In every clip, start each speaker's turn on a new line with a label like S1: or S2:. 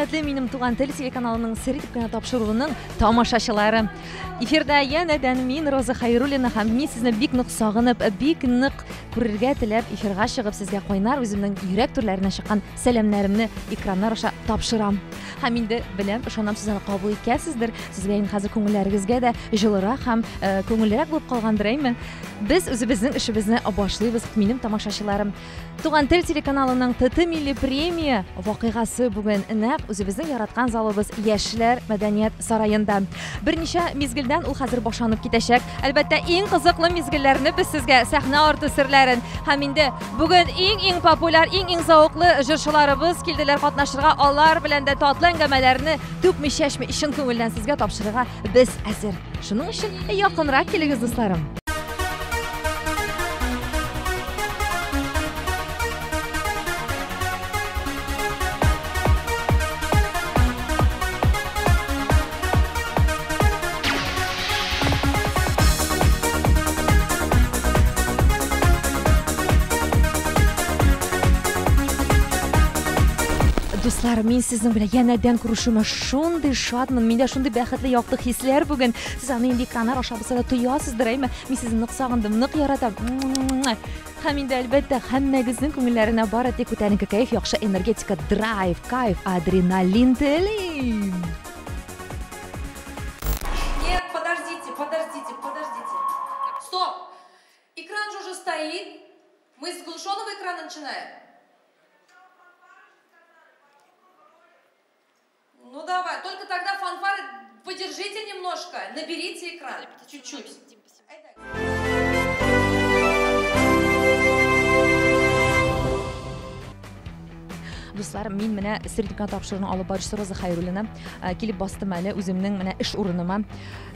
S1: Хөрмәтле минем Туган тел телеканалының сер итеп кенә тапшыруының тамашачылары. Эфирда янәдән мин Роза Хайруллина һәм мин сезне бик нык сагынып, бик нык күрергә теләп эфирга чыгып сезгә кайнар үземнең йөрәк түрләреннән чыккан сәламнәремне экраннар аша тапшырам. Һәм инде беләм, ышанам, сез аны кабул иткәнсездер. Сезгә инде хәзер күңелләрегезгә дә җылырак һәм э, күңеллерәк булып калгандыр, әйме? Без үзебезнең эшебезне башлыйбыз, минем тамашачыларым. Туган тел телеканалының ТТ милли премия вакыйгасы бүген нәкъ үзебезнең яраткан залыбыз Яшьләр мәдәният сараенда. Берничә мизгелдән ул хәзер башланып китәчәк. Әлбәттә, иң кызыклы мизгелләрне без сезгә сәхнә арты серләрен һәм инде бүген иң-иң популяр, иң-иң зәвыклы җырчыларыбыз килделәр катнашырга. Алар белән дә татлы әңгәмәләрне түкми-чәчми чын күңелдән сезгә тапшырырга без әзер. Шуның өчен якынрак килегез, дусларым. Дуслар, мин сезнең белән янәдән күрешүемә шундый шатмын. Миндә шундый бәхетле якты хисләр бүген. Сез аны инде экраннар аша булса да тоясыздыр, әйме? Мин сезне нык сагындым, нык яратам. Һәм инде, әлбәттә, һәммәгезнең күңелләренә бары тик күтәренке кәеф, яхшы энергетика, драйв, кайф, адреналин телим.
S2: Нет, подождите, подождите, подождите. Стоп! Экран же уже стоит. Мы с глушеного экрана начинаем. Ну давай, только тогда фанфары подержите немножко, наберите экран чуть-чуть.
S1: Дуслар, мин менә сертификат тапшыруны алып баручысы Роза Хайруллина э, килеп бастым әле үземнең менә эш урыныма.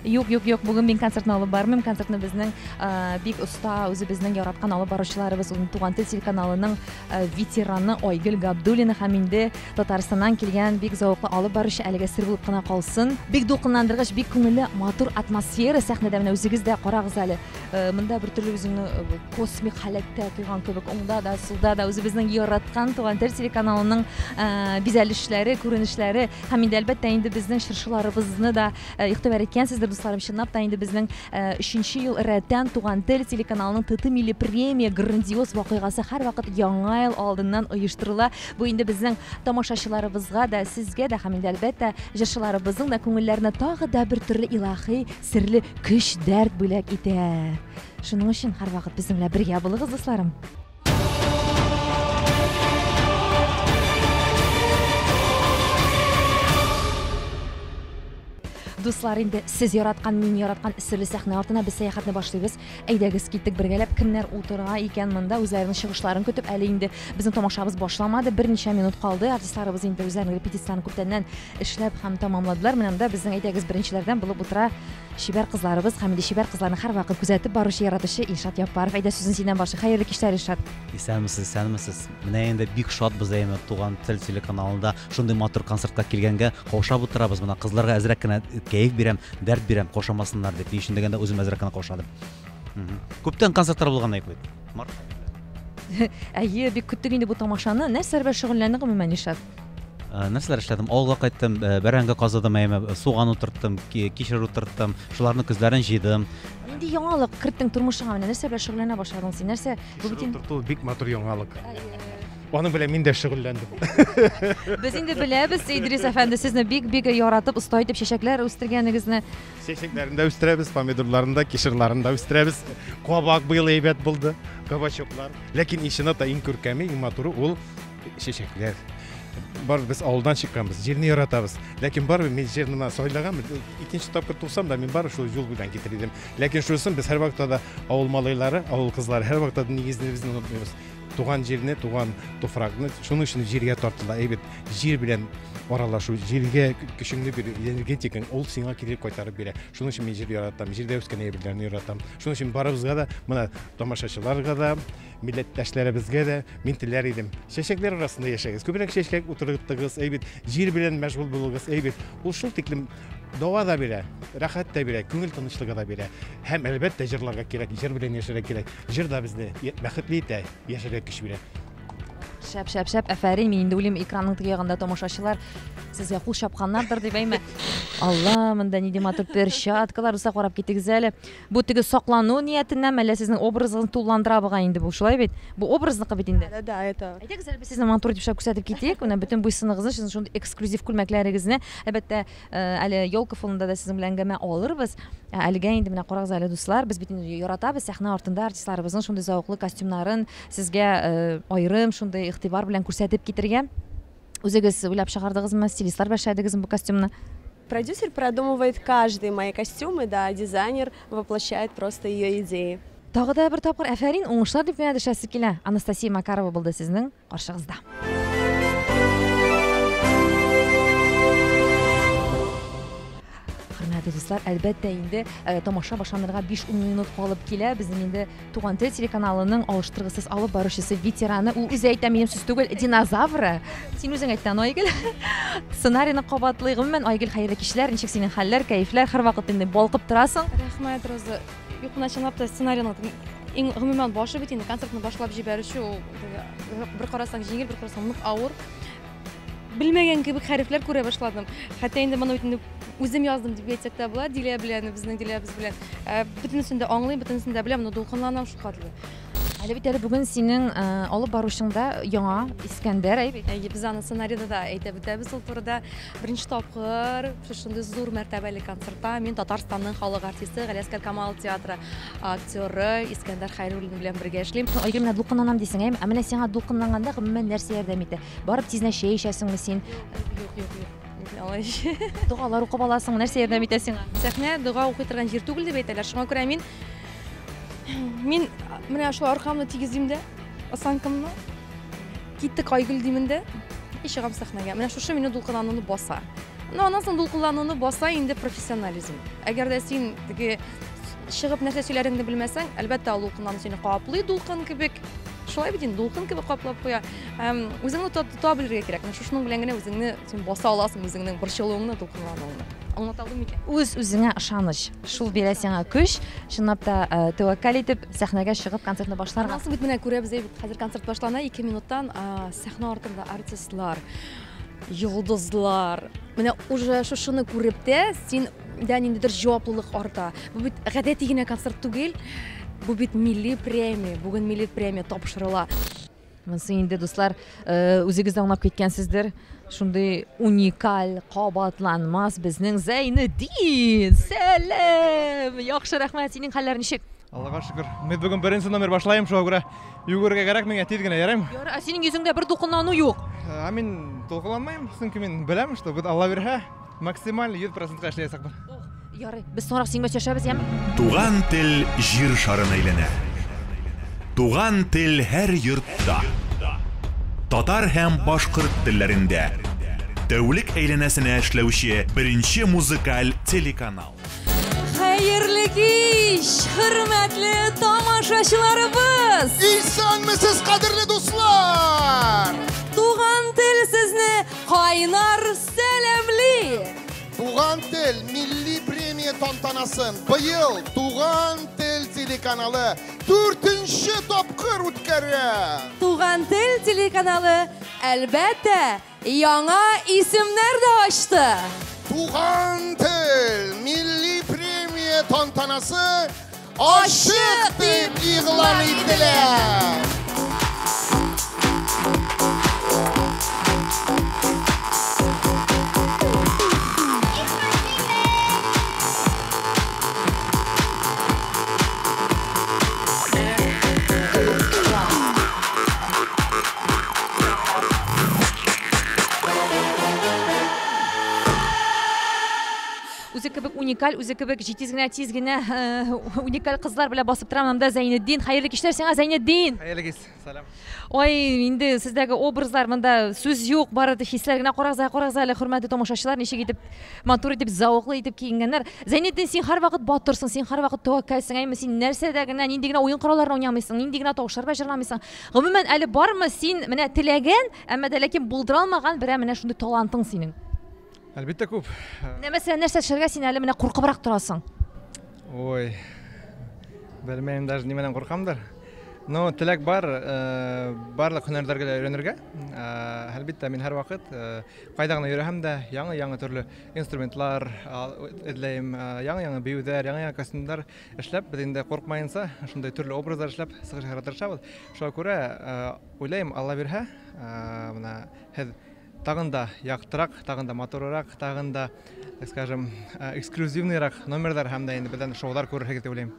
S1: Юк, юк, юк, бүген мин концертны алып бармыйм. Концертны безнең э, бик оста, үзебезнең яраткан алып баручыларыбыз, ул Туган тел телеканалының э, ветераны Айгөл Габдуллина һәм инде Татарстаннан килгән бик зәвыклы алып баручы, әлегә сер булып кына калсын. Бик дулкынландыргыч, бик күңелле, матур атмосфера сәхнәдә. Менә үзегез дә карагыз әле. Э, монда бер төрле үзеңне э, космик халәттә тойган кебек, уңда да, сулда да үзебезнең яраткан Туган тел телеканалының э, бизәлешләре, күренешләре һәм инде әлбәттә инде безнең чыршыларыбызны да игътибар иткәнсездер, дусларым, чынлап та инде безнең өченче ел рәттән Туган тел телеканалының ТТ милли премия грандиоз вакыйгасы һәрвакыт Яңа ел алдыннан оештырыла. Бу инде безнең тамашачыларыбызга да, сезгә дә һәм инде әлбәттә җырчыларыбызның да күңелләренә тагы да бер төрле илаһи, серле көч, дәрт бүләк итә. Шуның өчен һәрвакыт безнең белән бергә булыгыз, дусларым. Дуслар, инде сез яраткан, мин яраткан серле сәхнә артына без сәяхәтне башлыйбыз. Әйдәгез, киттек бергәләп. Кемнәр утыра икән монда, үзләренең чыгышларын көтеп, әле инде безнең тамашабыз башламады, берничә минут калды. Артистларыбыз инде үзләренең репетицияләрен күптәннән эшләп һәм тәмамладылар. Менә монда безнең, әйдәгез, беренчеләрдән булып утыра чибәр кызларыбыз һәм инде чибәр кызларны һәрвакыт күзәтеп баручы, яратучы Илшат Яппаров. Әйдә, сүзен синнән башлыйк. Хәерле кичләр, Илшат.
S3: Исәнмесез, исәнмесез. Менә инде бик шатбыз әйме Туган тел телеканалында шундый матур концертка килгәнгә каушап утырабыз. Менә кызларга әзрәк кенә кәеф бирәм, дәрт бирәм, каушамасыннар дип. Ни өчен дигәндә үзем әзрәк кенә каушадым. Күптән концертлар булган бит. Март.
S1: Әйе, бик көттек инде бу тамашаны. Нәрсәләр белән шөгыльләндең гомумән, Илшат?
S3: Нәрсәләр эшләдем? Авылга кайттым, бәрәңге казыдым, әйме, суган утырттым, кишер утырттым, шуларның көзләрен җыйдым.
S1: Нинди яңалык керттең тормышыңа? Менә нәрсә белән шөгыльләнә башладың син? Нәрсә?
S4: Бу бит утырту бик матур яңалык. Аның белән мин дә шөгыльләндем.
S1: Без инде беләбез, Идрис әфәнде, сезне бик-бик яратып, оста итеп чәчәкләр үстергәнегезне.
S4: Чәчәкләрен дә үстерәбез, помидорларын да, кишерларын да үстерәбез. Кабак быел әйбәт булды, кабачоклар. Ләкин чынлап та иң күркәме, иң матуры ул чәчәкләр. Барыбер без авылдан чыкканбыз, җирне яратабыз. Ләкин барыбер мин җирне менә сайлаганмын. Икенче тапкыр тусам да, мин барыбер шул юл белән китер идем. Ләкин шунысын без һәрвакытта да авыл малайлары, авыл кызлары һәрвакытта да нигезебезне онытмыйбыз. Туган җирне, туган туфракны, шуның өчен җиргә тартыла. Әйбәт, җир белән аралашу, җиргә көчеңне бирү, энергетикаң, ул сиңа кире кайтарып бирә. Шуның өчен мин җир яратам, җирдә үскән әйберләрне яратам. Шуның өчен барыбызга да, менә тамашачыларга да, милләттәшләребезгә дә мин теләр идем. Чәчәкләр арасында яшәгез, күбрәк чәчәк утыртыгыз, әйбәт, җир белән мәшгуль булыгыз, әйбәт. Ул шул тиклем дава да бирә, рәхәт тә бирә, күңел тынычлыгы да бирә. Һәм әлбәттә җырларга кирәк, җыр белән яшәргә кирәк. Җыр да безне бәхетле итә, яшәргә көч бирә.
S1: Шәп, шәп, шәп, афәрин. Мин инде уйлыйм, экранның теге ягында тамашачылар сезгә кул чапканнардыр дип әйме. Алла, монда нинди матур перчаткалар, дуслар, карап китегез әле. Бу теге саклану ниятеннән әллә сезнең образыгызны тулыландыра бугай инде бу, шулай бит? Бу образныкы бит инде.
S5: Да, да, это.
S1: Әйдәгез әле без сезне матур итеп шулай күрсәтеп китик. Менә бөтен буй-сыныгызны, сезнең шундый эксклюзив күлмәкләрегезне. Әлбәттә, әле елка фонында да сезнең белән әңгәмә алырбыз. Әлегә инде менә карагыз әле, дуслар, без бит инде яратабыз сәхнә артында артистларыбызның шундый зәвыклы костюмнарын сезгә аерым шундый игътибар белән күрсәтеп китергә. Үзегез уйлап чыгардыгызмы, стилистлар белән эшләдегезме бу костюмны?
S5: Продюсер продумывает каждые мои костюмы, да, дизайнер воплощает просто ее идеи.
S1: Тагы да бер тапкыр афәрин, уңышлар дип кенә дәшәсе килә. Анастасия Макарова булды сезнең каршыгызда. Хөрмәтле дуслар, әлбәттә инде тамаша башланырга 5-10 минут калып килә. Безнең инде Туган тел телеканалының алыштыргысыз алып баручысы, ветераны, ул үзе әйтә, минем сүз түгел, динозавры. Син үзең әйттең, Айгөл. Сценарийны кабатлый. Гомумән, Айгөл, хәерле кичләр, ничек синең хәлләр, кәефләр, һәрвакыт инде балкып торасың.
S2: Рәхмәт, Роза. Юк, менә чынлап та сценарийның иң гомумән башы бит инде концертны башлап җибәрүче ул бер карасаң җиңел, бер карасаң нык авыр. Белмәгән кебек хәрефләр күрә башладым. Хәтта инде моны бит инде үзем яздым дип әйтсәк тә була, Дилә белән, безнең Диләбез белән. Бөтенесен дә аңлыйм, бөтенесен дә беләм, но дулкынланам шулкадәр.
S1: Әле бит әле бүген синең алып баручың да яңа Искәндәр, әй бит.
S2: Әйе, без аны сценарийда да әйтеп үтәбез ул турыда. Беренче тапкыр шушындый зур мәртәбәле концертта мин Татарстанның халык артисты Галиәсгар Камал театры актеры Искәндәр Хәйруллин белән бергә эшлим.
S1: Айгөл, менә дулкынланам дисең, әйме? Ә менә сиңа дулкынланганда гомумән нәрсә ярдәм итә? Барып тиз генә чәй эчәсеңме син?
S2: Юк, юк, юк. Алай.
S1: Догалар укып аласың, нәрсә ярдәм итә сиңа?
S2: Сәхнә дога укый торган җир түгел дип әйтәләр. Шуңа күрә мин менә шул аркамны тигезим дә, осанкамны. Киттек Айгөл димен дә, и чыгам сәхнәгә. Менә шушы мине дулкынлануны баса. Ну, аннан соң дулкынлануны баса инде профессионализм. Әгәр дә син теге чыгып нәрсә сөйләреңне белмәсәң, әлбәттә, ул дулкынлану сине каплый дулкын кебек. Шулай бит инде, дулкын кебек каплап куя. Үзеңне тота белергә кирәк. Менә шушының белән генә үзеңне син баса аласың, үзеңнең борчылуыңны, дулкынлануыңны. Аңлата алдым микән?
S1: Үз үзеңә ышаныч. Шул бирә сиңа көч, чынлап та тәвәккәл итеп сәхнәгә чыгып концертны башларга.
S2: Аннан соң бит менә күрәбез, әй бит, хәзер концерт башлана, 2 минуттан, сәхнә артында артистлар, йолдызлар. Менә уже шушыны күреп тә, син дә ниндидер җаваплылык арта. Бу бит гадәти генә концерт түгел, бу бит милли премия. Бүген милли премия тапшырыла.
S1: Монысы инде, дуслар, үзегез дә аңлап киткәнсездер. Шундый уникаль, кабатланмас безнең Зәйнетдин. Сәлам! Яхшы, рәхмәт. Синең хәлләр ничек?
S6: Аллага шөкер. Мин бүген беренче номер башлыйм, шуңа күрә йөгерергә кирәк миңа тиз генә, ярыймы?
S1: Ярый, ә синең йөзеңдә бер дулкынлану юк.
S6: Ә мин дулкынланмыйм, чөнки мин беләм, что без Алла бирһә, максималь 100%-ка эшләячәкмен.
S1: Ярый, без соңрак синең белән сөйләшәбез, яме?
S7: Туган тел җир шарын әйләнә. Туган тел һәр йортта. Татар һәм башкорт телләрендә. Тәүлек әйләнәсенә эшләүче беренче музыкаль телеканал.
S2: Хәерле кич, хөрмәтле тамашачыларыбыз!
S8: Исәнмесез, кадерле дуслар!
S2: Туган тел сезне кайнар сәламли!
S8: Туган тел милли премия тантанасын быел Туган тел телеканалы 4-нче тапкыр үткәрә.
S2: Туган тел телеканалы, әлбәттә, яңа исемнәр дә ачты.
S8: Туган тел милли премия тантанасы ачык дип игълан ителә.
S1: Үзе кебек уникаль, үзе кебек җитез генә, тиз генә, уникаль кызлар белән басып торам монда Зәйнетдин. Хәерле кичләр сиңа, Зәйнетдин.
S6: Хәерле кич, сәлам.
S1: Ой, инде сездәге образлар монда сүз юк, бары тик хисләр генә. Карагыз, карагыз әле, хөрмәтле тамашачылар, ничек итеп матур итеп, зәвыклы итеп киенгәннәр. Зәйнетдин, син һәрвакыт батырсың, син һәрвакыт тәвәккәлсең, әйме, син нәрсәдә генә, нинди генә уен коралларын уйнамыйсың, нинди генә тавышлар белән җырламыйсың. Гомумән, әле бармы син менә теләгән, әмма дә ләкин булдыра алмаган берәр менә шундый талантың синең?
S6: Әлбәттә күп.
S1: Менә мәсәлән, нәрсә эшләргә син әле менә куркыбрак торасың?
S6: Ой, белмәйм даже нимәдән куркамдыр. Ну, теләк бар, барлык һөнәрләргә дә өйрәнергә. Әлбәттә, мин һәрвакыт кайда гына йөрәһәм дә, яңа-яңа төрле инструментлар эзләйм, яңа-яңа биюләр, яңа-яңа костюмнар эшләп, без инде курыкмаенча, шундый төрле образлар эшләп чыгыш ясарга тырышабыз. Шуңа күрә уйлыйм, Алла бирһә, менә һеҙ тагын да яктырак, тагын да матурырак, тагын да, так скажем, эксклюзивныйрак номерлар һәм дә инде беҙҙән шоулар күрерһегеҙ дип уйлыйм.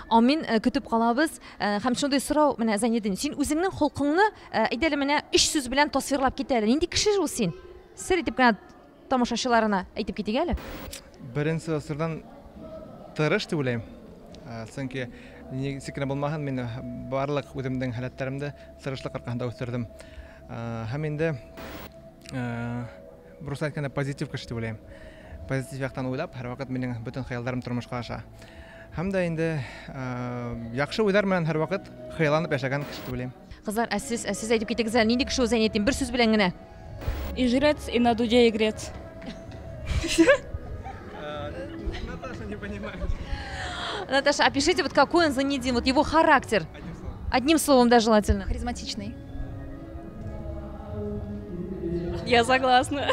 S1: Амин, көтеп калабыз. Һәм шундый сорау, менә Зәйнетдин, син үзеңнең холкыңны, әйдә әле менә өч сүз белән тасвирлап кит әле. Нинди кеше ул син? Сер итеп кенә тамашачыларына әйтеп китик әле.
S6: Беренче тасвирдан тырыш дип уйлыйм. Чөнки ничек кенә булмаһын, мин барлык үземнең халәтләремне тырышлык аркасында үстердем. Һәм инде русча әйткәндә позитив кеше дип уйлыйм. Позитив яктан уйлап, һәрвакыт минем бөтен хыялларым тормышка аша. Һәм дә инде яхшы уйлар белән һәрвакыт хыялланып яшәгән кеше дип уйлыйм.
S1: Кызлар, ә сез, ә сез әйтеп китегез әле, нинди кеше ул Зәйнетдин? Бер сүз белән генә.
S2: И жрец, и на дуде игрец.
S6: Наташа не понимает.
S1: Наташа, опишите, вот какой он Зайнетдин, вот его характер. Одним словом, да, желательно.
S2: Харизматичный. Я согласна.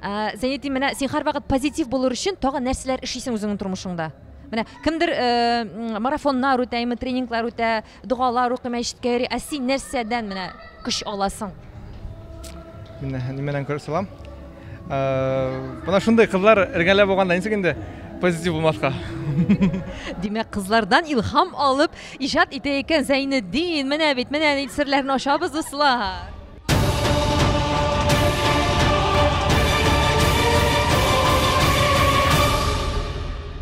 S1: Зәйнетдин, менә син һәрвакыт позитив булыр өчен тагын нәрсәләр эшлисең үзеңнең тормышыңда? Менә кемдер марафоннар үтә, тренинглар үтә, догалар укый, мәчеткә йөри. Ә син нәрсәдән менә көч аласың?
S6: Мин нимәдән көч алам? Менә шундый кызлар эргәлә булганда ничек инде позитив булмаска?
S1: Димәк, кызлардан илһам алып иҗат итә икән Зәйнетдин. Менә бит, менә ни серләрне ачабыз, дуслар.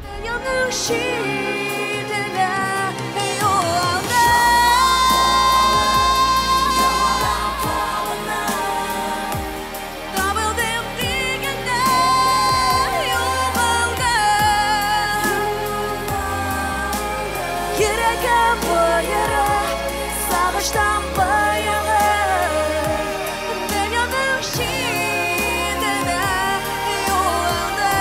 S5: Дөньяның читенә юл алдым. Табылдым дигәндә югалдым. Йөрәгем боеры, сагыштан баягы. Дөньяның читенә юл алдым.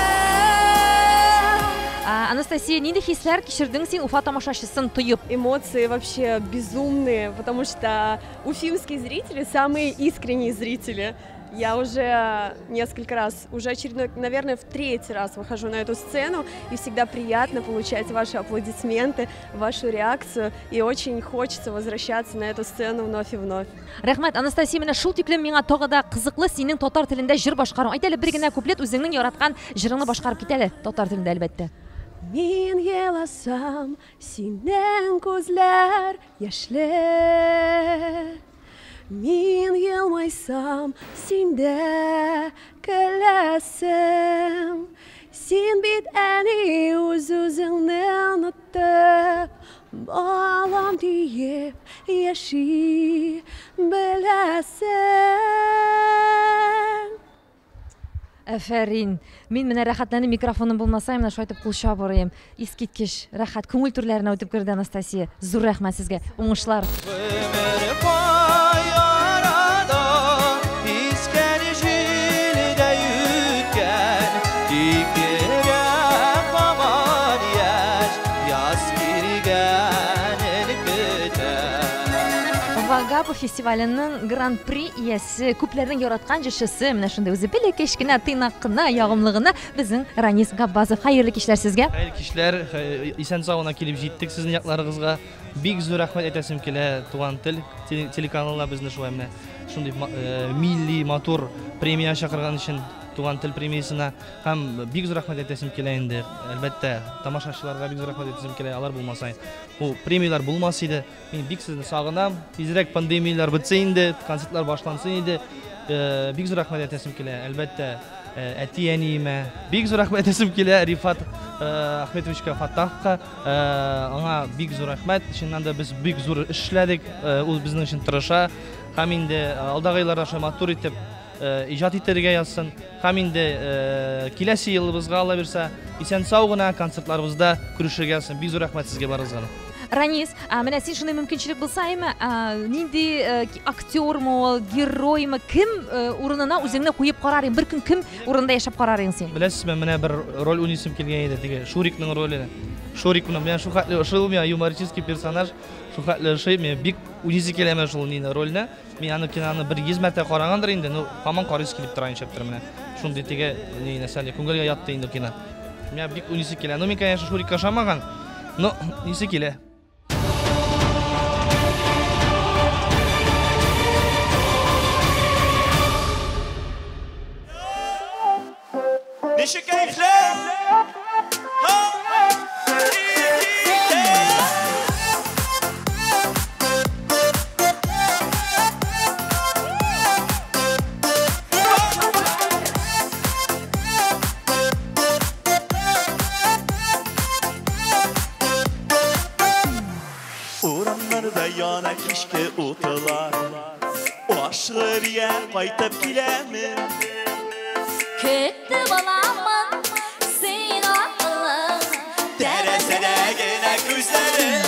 S1: Анастасия, нинди хисләр кичердең син Уфа тамашачысын тоеп?
S5: Эмоции вообще безумные, потому что уфимские зрители самые искренние зрители. Я уже несколько раз, уже очередной, наверное, в третий раз выхожу на эту сцену, и всегда приятно получать ваши аплодисменты, вашу реакцию, и очень хочется возвращаться на эту сцену вновь и вновь.
S1: Рәхмәт, Анастасия, менә шул тиклем миңа тагы да кызыклы синең татар телендә җыр башкаруың. Әйт әле бер генә куплет үзеңнең яраткан җырыңны башкарып кит әле, татар телендә әлбәттә.
S5: Мин еласам, синең күзләр яшьле. Мин елмайсам, син дә көләсең. Син бит әни үз-үзеңне онытып, балам диеп яши беләсең.
S1: Әфәрин. Мин менә рәхәтләнеп микрофоным булмаса, менә шулай итеп кул чабыр идем. Искиткеч, рәхәт, күңел түрләренә үтеп керде Анастасия. Зур рәхмәт сезгә. Уңышлар.
S9: Гомер кай арада искән җилдә үткән, тик йөрәк һаман яшь, яз килгәнен көтә.
S1: Вагапов фестиваленең гран-при иясе, күпләрнең яраткан җырчысы, менә шундый үзе бәләкәч кенә, тыйнак кына, ягымлы гына безнең Ранис Габбазов. Хәерле кичләр сезгә.
S10: Хәерле кичләр, исән сау гына килеп җиттек сезнең якларыгызга. Бик зур рәхмәт әйтәсем килә Туган тел телеканалына безне шулай менә шундый милли матур премия чакырган өчен, Туган тел премиясенә. Һәм бик зур рәхмәт әйтәсем килә инде, әлбәттә, тамашачыларга бик зур рәхмәт әйтәсем килә. Алар булмаса, бу премияләр булмас иде. Мин бик сезне сагынам. Тизрәк пандемияләр бетсен инде, концертлар башлансын иде. Бик зур рәхмәт әйтәсем килә, әлбәттә, әти-әниемә. Бик зур рәхмәт әйтәсем килә Рифат Ахметовичка Фаттаховка. Аңа бик зур рәхмәт. Чыннан да без бик зур эш эшләдек. Ул безнең өчен тырыша. Һәм инде алдагы елларда шулай матур итеп иҗат итәргә язсын. Һәм инде киләсе елыбызга Алла бирсә, исән сау гына концертларыбызда күрешергә язсын. Бик зур рәхмәт сезгә барыгызга да.
S1: Ранис, ә менә син шундый мөмкинчелек булса, әйме, нинди актермы ул, героймы, кем урынына үзеңне куеп карар идең? Бер көн кем урынында яшәп карар идең син?
S10: Беләсезме, менә бер роль уйныйсым килгән иде, теге Шурикның роле. Шурик менә шул хәтле ошый ул миңа, юмористический персонаж, шул хәтле ошый, мин бик уйныйсы килә менә шул нине рольне. Мин аны киноны бер 100 мәртәбә карагандыр инде, ну, һаман карыйсы килеп тора нишләптер менә. Шундый теге ни нәрсә, күңелгә ятты инде кино. Миңа бик уйныйсы килә. Ну, мин, конечно, Шурикка ошамаган, но уйныйсы килә.
S9: Ничек кәефләр? Урамнарда яна кичке утлар. Ашыгып өйгә кайтып киләмен.
S11: Көтеп аламын син акылың.
S9: Тәрәзәдә генә күзләрең.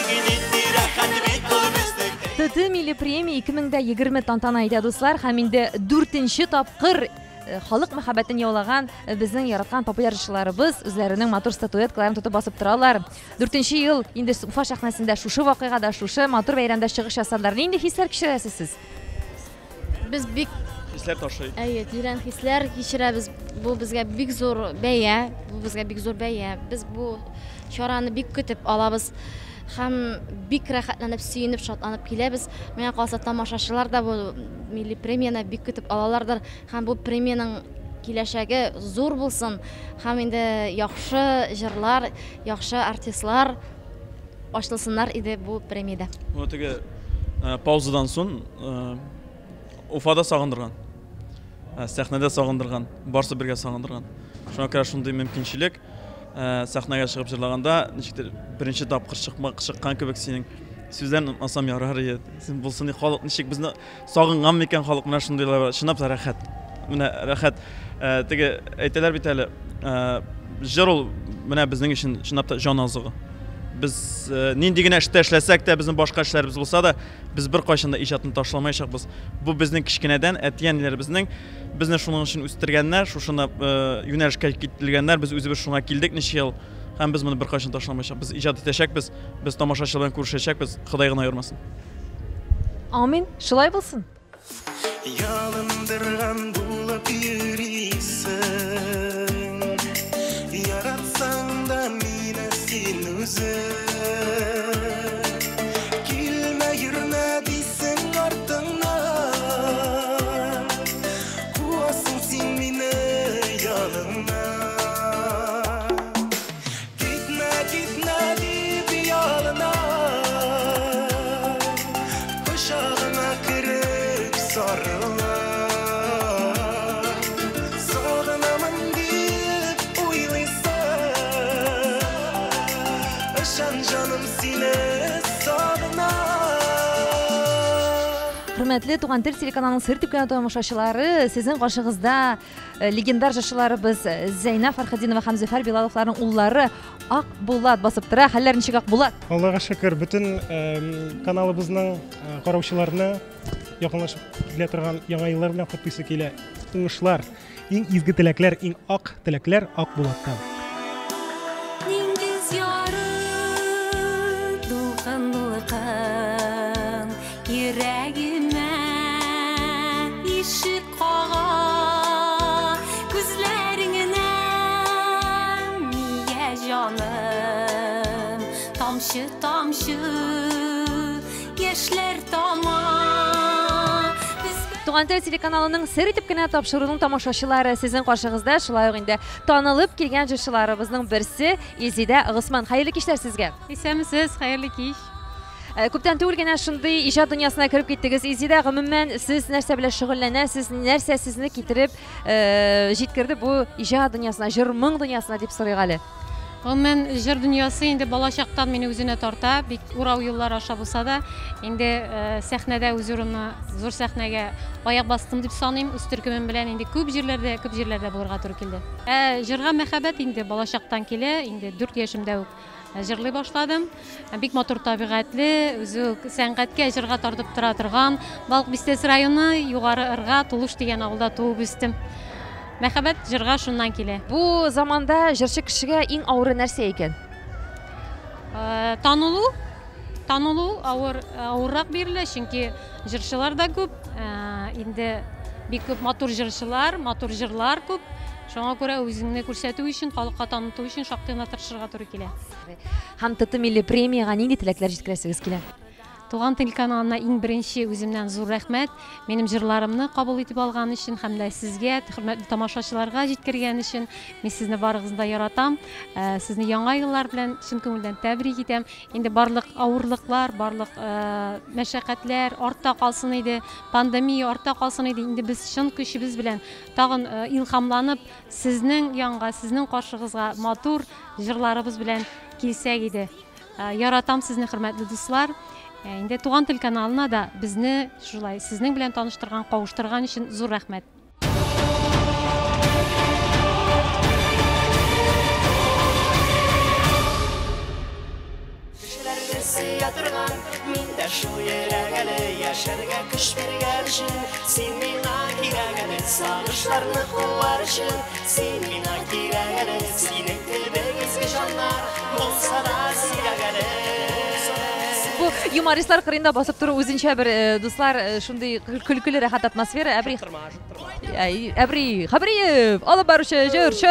S9: Нинди рәхәт бит ул безнең.
S1: ТТ милли премия 2020 тантана итә, дуслар, һәм инде дүртенче тапкыр халык мәхәббәтен яулаган безнең яраткан популяр җырчыларыбыз үзләренең матур статуэткаларын тотып басып торалар. Дүртенче ел инде Уфа сәхнәсендә шушы вакыйгада, шушы матур бәйрәмдә чыгыш ясадылар. Нинди хисләр кичерәсез сез?
S2: Без бик
S9: хисләр ташый.
S2: Әйе, тирән хисләр кичерәбез. Бу безгә бик зур бәя, бу безгә бик зур бәя. Без бу чараны бик көтеп алабыз һәм бик рәхәтләнеп, сөенеп, шатланып киләбез. Миңа калса, тамашачылар да бу милли премияне бик көтеп алалардыр һәм бу премиянең киләчәге зур булсын һәм инде яхшы җырлар, яхшы артистлар ачылсыннар иде бу премиядә.
S12: Бу теге паузадан соң Уфада сагындырган, сәхнәдә сагындырган, барсы бергә сагындырган. Шуңа күрә шундый мөмкинчелек сәхнәгә чыгып җырлаганда, ничектер беренче тапкыр чыккан кебек синең сүзләрен онытмасам ярар иде. Син булсын, халык ничек безне сагынган микән халык, менә шундыйлар, чынлап та рәхәт. Менә рәхәт. Теге әйтәләр бит әле, җыр ул менә безнең өчен чынлап та җан азыгы. Без нинди генә эштә эшләсәк тә, безнең башка эшләребез булса да, без беркайчан да иҗатны ташламаячакбыз. Бу безнең кечкенәдән әти-әниләребезнең безне шуның өчен үстергәннәр, шушына юнәлешкә кителгәннәр, без үзебез шуңа килдек ничә ел, һәм без моны беркайчан ташламаячакбыз. Без иҗат итәчәкбез, без тамашачы белән күрешәчәкбез, Ходай гына йормасын.
S1: Амин, шулай булсын.
S13: Ялындырган булып йөрисең, яратсаң да мине син үзең. Килмә, йөрмә дисең артыңнан, куасың син мине яныңнан. Китмә, китмә дип ялынам, кочагыңа кереп сарылам. Сагынамын дип уйлыйсың, ышан җаным сине сагынам.
S1: Хөрмәтле Туган тел телеканалының сер дип кенә тамашачылары, сезнең каршыгызда легендар җырчыларыбыз Зәйнә Фәрхетдинова һәм Зөфәр Билаловларның уллары Акбулат басып тора. Хәлләр ничек, Акбулат?
S14: Аллага шөкер, бөтен каналыбызның караучыларны якынлашып килә торган яңа еллар белән котлыйсы килә. Уңышлар, иң изге теләкләр, иң ак теләкләр Акбулаттан.
S11: Диңгез яры дулкын дулкын йөрәгемә ишек кага, күзләреңнән нигә җаным тамчы тамчы яшьләр тама.
S1: Туган тел телеканалының сер итеп кенә тапшыруның тамашачылары сезнең каршыгызда шулай ук инде танылып килгән җырчыларыбызның берсе Илзидә Госман. Хәерле кичләр сезгә.
S15: Исәнмесез, хәерле кич.
S1: Күптән түгел генә шундый иҗат дөньясына кереп киттегез. Илзидә, гомумән, сез нәрсә белән шөгыльләнәсез, нәрсә сезне китереп җиткерде бу иҗат дөньясына, җыр-моң дөньясына дип сорыйк әле?
S15: Гомумән, җыр дөньясы инде балачактан мине үзенә тарта, бик урау юллар аша булса да, инде сәхнәдә үз урынына, зур сәхнәгә аяк бастым дип саныйм. Үз төркемем белән инде күп җирләрдә, күп җирләрдә булырга туры килде. Ә җырга мәхәббәт инде балачактан килә, инде 4 яшемдә үк җырлый башладым. Бик матур табигатьле, үзе үк сәнгатькә, җырга тартып тора торган Балык Бистәсе районы, Югары Ырга, Тулуш дигән авылда туып үстем. Мәхәббәт җырга шуннан килә.
S1: Бу заманда җырчы кешегә иң авыры нәрсә икән?
S15: Танылу. Танылу авыр, авыррак бирелә, чөнки җырчылар да күп. Инде бик күп матур җырчылар, матур җырлар күп. Шуңа күрә үзеңне күрсәтү өчен, халыкка таныту өчен шактый гына тырышырга туры килә.
S1: Һәм ТТ милли премиягә нинди теләкләр җиткерәсегез килә?
S15: Туган тел каналына иң беренче үземнән зур рәхмәт, минем җырларымны кабул итеп алган өчен һәм дә сезгә, хөрмәтле тамашачыларга җиткергән өчен. Мин сезне барыгызны да яратам. Сезне яңа еллар белән чын күңелдән тәбрик итәм. Инде барлык авырлыклар, барлык мәшәкатьләр артта калсын иде, пандемия артта калсын иде. Инде без чын көчебез белән тагын илһамланып, сезнең янга, сезнең каршыгызга матур җырларыбыз белән килсәк иде. Яратам сезне, хөрмәтле дуслар. Инде Туган тел каналына да безне шулай сезнең белән таныштырган, кавыштырган өчен зур рәхмәт.
S9: Кешеләрне сөя торган, мин дә шул йөрәк әле, яшәргә көч биргән өчен, син миңа кирәк әле, сагышларны куар өчен, син миңа кирәк әле, синең кебек изге җаннар булса да сирәк әле.
S1: Бу юмористлар кырыенда басып тору үзенчә бер, дуслар, шундый көлкеле рәхәт атмосфера. Әбри, Әбри Хәбриев, алып баручы, җырчы,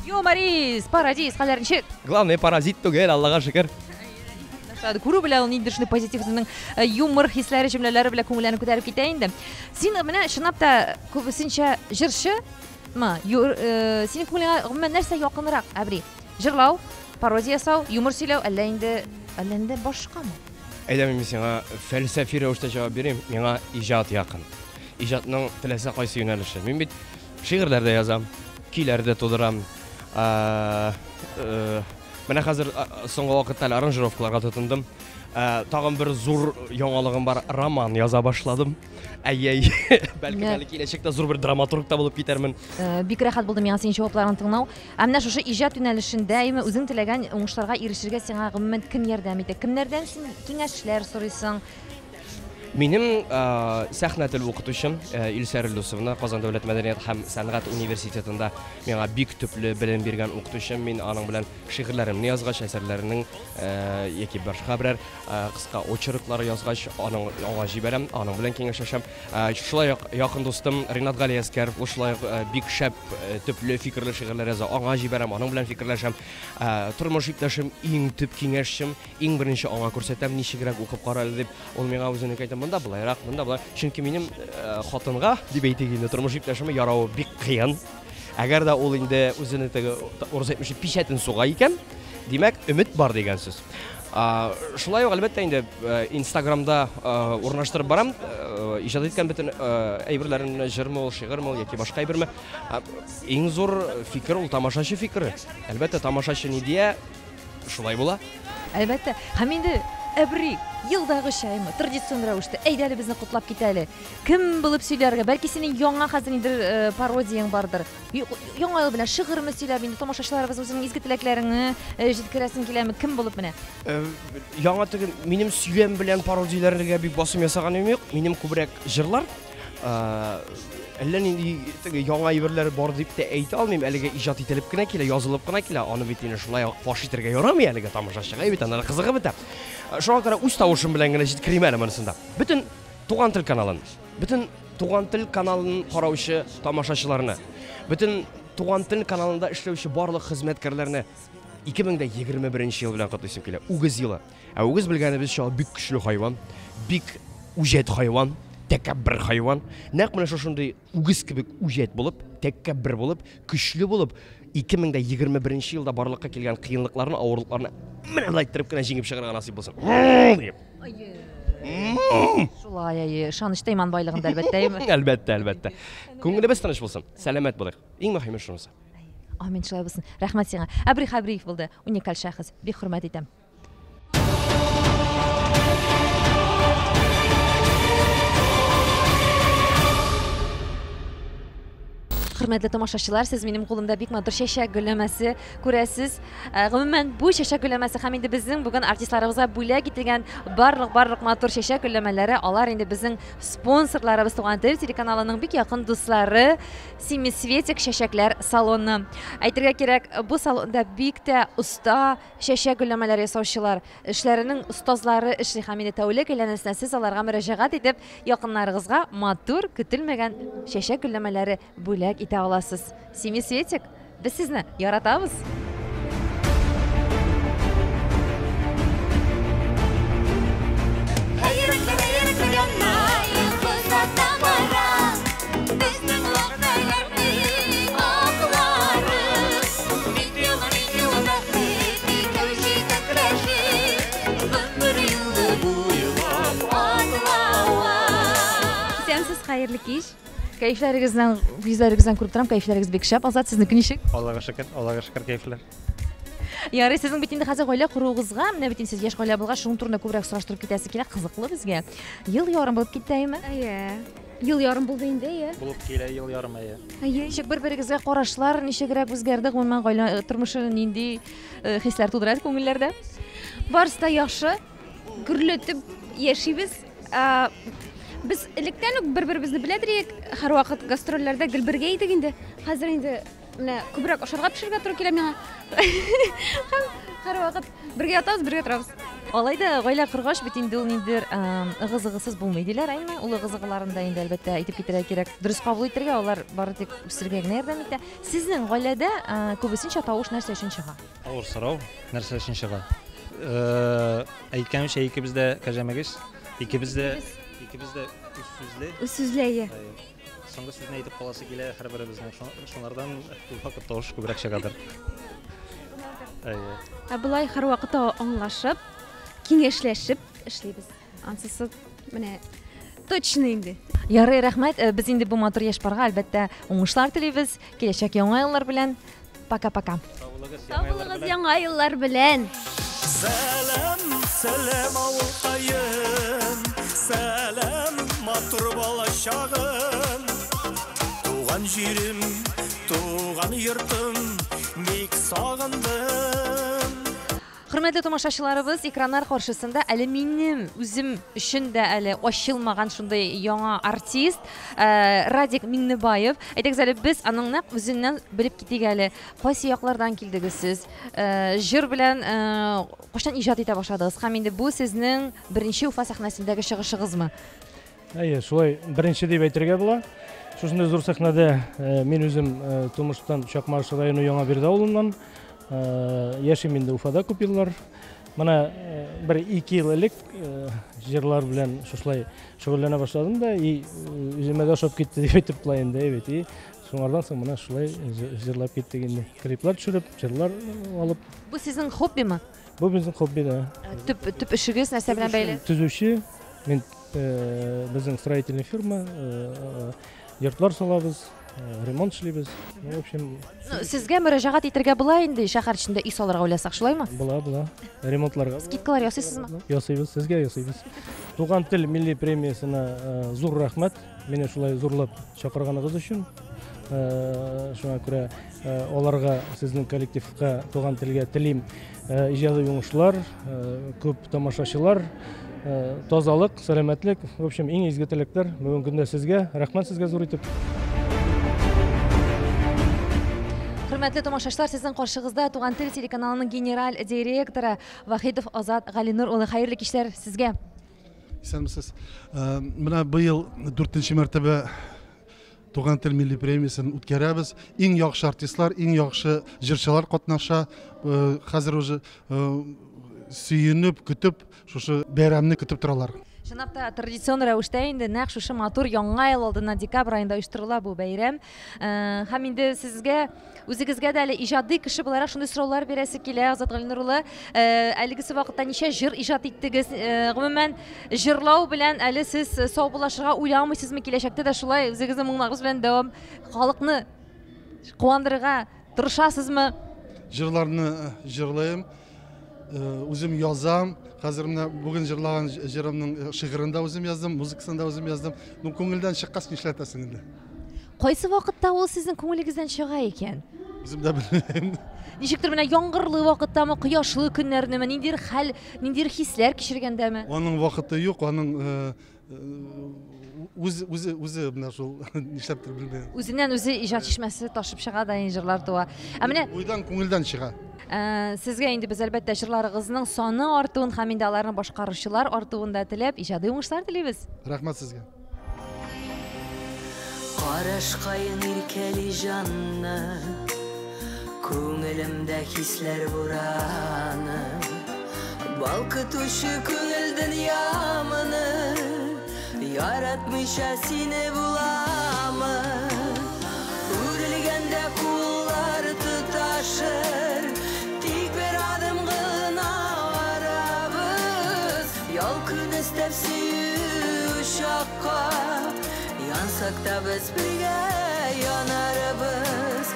S1: юморист, пародист, хәлләр ничек?
S16: Главное, паразит түгел, Аллага шөкер.
S1: Күрү белән ул ниндидер шундый позитив үзенең юмор хисләре, җөмләләре белән күңелләрне күтәреп китә инде. Син менә чынлап та күбесенчә җырчымы? Синең күңелеңә гомумән нәрсә якынрак, Әбри? Җырлау, пародия ясау, юмор сөйләү, әллә инде, әллә инде башкамы?
S16: Әйдә, мин сиңа фәлсәфи рәвештә җавап бирим. Миңа иҗат якын. Иҗатның теләсә кайсы юнәлеше. Мин бит шигырьләр дә язам, көйләр дә тудырам. Менә хәзер соңгы вакытта әле аранжировкаларга тотындым. Тагын бер зур яңалыгым бар, роман яза башладым. Әй-әй, бәлкем әле киләчәктә зур бер драматург та булып китәрмен.
S1: Бик рәхәт булды миңа синең җавапларыңны тыңлау. Ә менә шушы иҗат юнәлешендә, әйме, үзең теләгән уңышларга ирешергә сиңа гомумән кем ярдәм итә? Кемнәрдән син киңәшләр сорыйсың?
S16: Минем сәхнә теле укытучым Илсәр Илдусовна, Казан дәүләт мәдәният һәм сәнгать университетында миңа бик төпле белем биргән укытучым. Мин аның белән шигырьләремне язгач, әсәрләренең яки башка берәр кыска очерклары язгач, аның аңа җибәрәм, аның белән киңәшләшәм. Шулай ук якын дустым Ринат Галиәскәров, ул шулай ук бик шәп төпле фикерле шигырьләр яза, аңа җибәрәм, аның белән фикерләшәм. Тормыш иптәшем, иң төп киңәшчем, иң беренче аңа күрсәтәм, ничегрәк укып кара әле дип. Ул миңа үзенеке әйтә, монда былайрак, монда былай. Чөнки минем хатынга, дип әйтик инде, тормыш иптәшемә яравы бик кыен. Әгәр дә ул инде үзенең теге, урыс әйтмешли, пичәтен суга икән, димәк, өмет бар дигән сүз. Шулай ук, әлбәттә инде, Инстаграмда урнаштырып барам, иҗат иткән бөтен әйберләремне, җырмы ул, шигырьме ул, яки башка әйберме. Иң зур фикер ул тамашачы фикере. Әлбәттә, тамашачы ни дия, шулай була.
S1: Әлбәттә. Һәм инде Әбри, елдагыча, әйме, традицион рәвештә, әйдә әле безне котлап кит әле. Кем булып сөйләргә? Бәлки синең яңа хәзер ниндидер пародияң бардыр. Яңа ел белән шигырьме сөйләп, инде тамашачыларыбыз үзеңнең изге теләкләреңне җиткерәсең киләме? Кем булып менә?
S16: Яңа теге минем сөйләм белән пародияләргә бик басым ясаганым юк. Минем күбрәк җырлар. Әллә нинди теге яңа әйберләр бар дип тә әйтә алмыйм. Әлегә иҗат ителеп кенә килә, язылып кына килә. Аны бит инде шулай ук фаш итәргә ярамый әлегә тамашачыга, бит аннары кызыгы бетә. Шуңа күрә үз тавышым белән генә җиткерим әле монысын да. Бөтен Туган тел каналын, бөтен Туган тел каналын караучы тамашачыларны, бөтен Туган тел каналында эшләүче барлык хезмәткәрләрне 2021 ел белән котлыйсым килә. Үгез елы. Ә үгез белгәнебезчә, ул бик көчле хайван, бик үҗәт хайван, тәкәббер хайван. Нәкъ менә шушындый үгез кебек үҗәт булып, тәкәббер булып, көчле булып, 2021 елда барлыкка килгән кыенлыкларны, авырлыкларны менә болай иттереп кенә җиңеп чыгарга насыйп булсын. Дип.
S1: Шулай, әйе, ышанычта иман байлыгында, әлбәттә, әйеме?
S16: Әлбәттә, әлбәттә. Күңелебез тыныч булсын, сәламәт булыйк. Иң мөһиме шунысы.
S1: Амин, шулай булсын. Рәхмәт сиңа. Әбри Хәбриев булды, уникаль шәхес. Бик хөрмәт итәм. Хөрмәтле тамашачылар, сез минем кулымда бик матур чәчәк гөлләмәсе күрәсез. Э, гомумән, бу чәчәк гөлләмәсе һәм инде безнең бүген артистларыбызга бүләк ителгән барлык-барлык матур чәчәк гөлләмәләре, алар инде безнең спонсорларыбыз Туган тел телеканалының бик якын дуслары Семисветик чәчәкләр салоны. Әйтергә кирәк, бу салонда бик тә оста чәчәк гөлләмәләре ясаучылар, эшләренең остазлары эшли һәм инде тәүлек әйләнәсенә сез аларга мөрәҗәгать итеп, якыннарыгызга матур, көтелмәгән чәчәк гөлләмәләре бүләк итә аласыз. Семисветик, без сезне яратабыз!
S17: Исәнсез, хәерле кич.
S1: Кәефләрегездән, йөзләрегездән күреп торам, кәефләрегез бик шәп. Азат, сезнеке ничек?
S18: Аллага шөкер, Аллага шөкер, кәефләр.
S1: Ярый, сезнең бит инде хәзер гаилә коруыгызга, менә бит инде сез яшь гаилә булгач, шуның турында күбрәк сораштырып китәсе килә, кызыклы безгә. Ел ярым булып китте, әйеме?
S17: Әйе. Ел ярым булды инде, әйе.
S18: Булып килә ел ярым, әйе.
S1: Әйе, ничек бер-берегезгә карашлар ничегрәк үзгәрде, гомумән гаилә э, тормышы нинди э, хисләр тудыра күңелләрдә?
S17: Барысы да яхшы, гөрләтеп яшибез. Ә, Без электән үк бер-беребезне белә идек, һәрвакыт гастрольләрдә гел бергә идек инде. Хәзер инде менә күбрәк ашарга пешерергә туры килә миңа. Һәм һәрвакыт бергә ятабыз, бергә торабыз.
S1: Алай да гаилә коргач бит инде ул ниндидер ыгы-зыгысыз булмый диләр, әйме? Ул ыгы-зыгыларын да инде әлбәттә әйтеп китәргә кирәк. Дөрес кабул итәргә, алар бары тик үсергә генә ярдәм итә. Сезнең гаиләдә күбесенчә тавыш нәрсә өчен чыга?
S18: Авыр сорау, нәрсә өчен чыга? Әйткәнемчә, икебез дә кәҗәмәгез, икебез дә икебез дә үз сүзле.
S17: Үз сүзле, әйе.
S18: Соңгы сүзне әйтеп каласы килә һәрберебезнең. Шунардан күп вакыт тавыш күбрәк чыгадыр. Әйе.
S17: Ә болай һәрвакыт аңлашып, киңәшләшеп эшлибез. Ансысы менә точно инде.
S1: Ярый, рәхмәт. Э, без инде бу матур яшь парга, әлбәттә, уңышлар телибез. Киләчәк яңа еллар белән. Пока-пока.
S17: Сау булыгыз, яңа еллар белән.
S9: Сәлам, сәлам авылкаем, сәлам матур балачагым. Туган җирем, туган йортым, бик сагындым.
S1: Хөрмәтле тамашачыларыбыз, экраннар каршысында әле минем үзем өчен дә әле ачылмаган шундый яңа артист э, Радик Миңнебаев. Әйдәгез әле без аның нәкъ үзеннән белеп китик әле. Кайсы яклардан килдегез сез? Э, җыр белән э, кайчан иҗат итә башладыгыз? Һәм инде бу сезнең беренче Уфа сәхнәсендәге чыгышыгызмы?
S19: Әйе, шулай беренче дип әйтергә була. Шушындый зур сәхнәдә э, мин үзем э, тумыштан Чакмагыш районы Яңа Бирде авылыннан. Э, яшим инде Уфада күп еллар. Менә бер ике ел элек җырлар белән шушылай шөгыльләнә башладым да, и үземә дә ошап китте дип әйтеп була инде, әйбәт. И шуңардан соң менә шулай җырлап киттек инде. Клиплар төшереп, җырлар алып.
S1: Бу сезнең хоббимы?
S19: Бу безнең хобби, да.
S1: Төп, төп эшегез нәрсә белән бәйле?
S19: Төзүче. Мин э, безнең строительный фирма, э, йортлар салабыз, э, ремонт эшлибез. Ну, в общем,
S1: Ну, сезгә мөрәҗәгать итәргә була инде шәһәр эчендә өй салырга уйласак, шулаймы?
S19: була, була. Ремонтларга.
S1: Скидкалар ясыйсызмы?
S19: Ясыйбыз, сезгә ясыйбыз. Туган тел милли премиясенә э, зур рәхмәт. Мине шулай зурлап чакырганыгыз өчен. Э, шуңа күрә э, аларга, сезнең коллективка, Туган телгә телим э, иҗади уңышлар, күп тамашачылар, тазалык, сәламәтлек. В общем, иң изге теләкләр бүгенге көндә сезгә. Рәхмәт сезгә зур итеп.
S1: Хөрмәтле тамашачылар, сезнең каршыгызда Туган тел телеканалының генераль директоры Вахитов Азат Галинур улы. Хәерле кичләр сезгә.
S20: Исәнмесез. Э, менә быел дүртенче мәртәбә Туган тел милли премиясен үткәрәбез. Иң яхшы артистлар, иң яхшы җырчылар катнаша. Э, хәзер уже э, сөенеп, көтеп, шушы бәйрәмне көтеп торалар.
S1: Чынлап та традицион рәвештә инде нәкъ шушы матур яңа ел алдыннан декабрь аенда оештырыла бу бәйрәм. Һәм инде сезгә Үзегезгә дә әле иҗади кеше буларак шундый сораулар бирәсе килә, Азат Галинур улы. Э, әлегесе вакытта ничә җыр иҗат иттегез? Э, гомумән, җырлау белән әле сез саубуллашырга уйламыйсызмы? Киләчәктә дә шулай үзегезнең моңнарыгыз белән дәвам халыкны куандырырга Тырышасызмы?
S20: Җырларны җырлыйм, үзем язам. Хәзер менә бүген җырлаган җырымның шигырен дә үзем яздым, музыкасын да үзем яздым. Ну, күңелдән чыккач нишләтәсең инде?
S1: Кайсы вакытта ул сезнең күңелегездән чыга икән?
S20: Үзем дә белмим.
S1: Ничектер менә яңгырлы вакыттамы, кояшлы көннәрнеме, ниндидер хәл, ниндидер хисләр кичергәндәме?
S20: Аның вакыты юк, аның үзе үзе үзе менә шул нишләптер белмим.
S1: Үзеннән үзе иҗат чишмәсе ташып чыга да инде җырлар туа. Ә менә
S20: Уйдан, күңелдән чыга.
S1: Сезгә инде без әлбәттә җырларыгызның саны артуын һәм инде аларны башкаручылар артуын да теләп, иҗади уңышлар телибез.
S20: Рәхмәт сезгә.
S21: Карашкаен иркәли җанны, Күңелемдә хисләр бураны. Балкытучы күңел дөньямны, Яратмыйча сине буламы? Үрелгәндә куллар тоташыр, Тик бер адым гына арабыз. Ялкын өстәп сөю учакка, Янсак та без бергә янарбыз.